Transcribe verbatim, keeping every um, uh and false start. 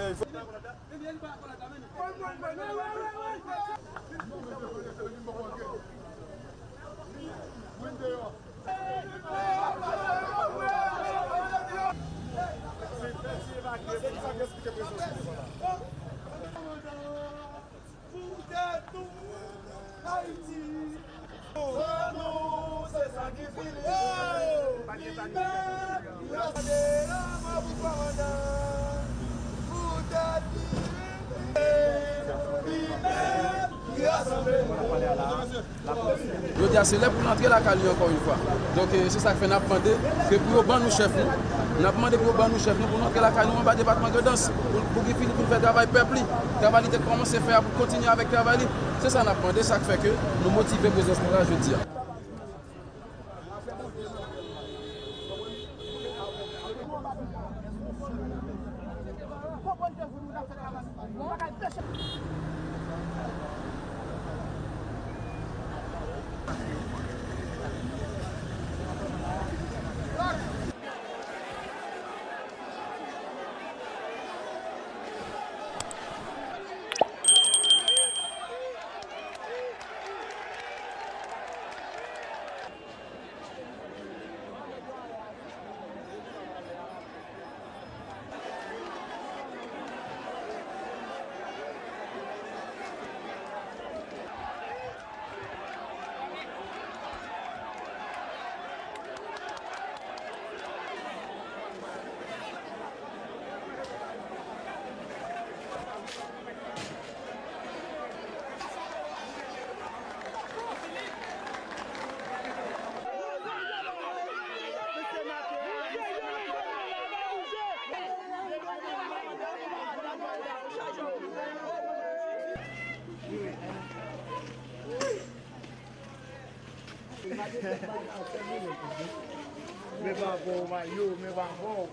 Pou tèt nou, Ayiti. Pou nou, se sa ki fini. Li menm, li rasanble lanmò pou kòmandan. Pou tèt li, li menm, li rasanble. Jodi a, se lè pou l antre lakay li ankò yon fwa. Donk, e, se sa k fè n ap mande ke pou yo ban nou chèf nou. N ap mande pou yo ban nou chèf nou, pou nou antre lakay nou anba depatman Grandans. Pou, pou Guy Philippe vin fè travay pèp li. Travay li te kòmanse fè a, pou kontinye avèk travay li. Se sa n ap mande, sa k fè ke nou motive prezans nou la jodi a. Men pa bon, Mayo, men pa bon.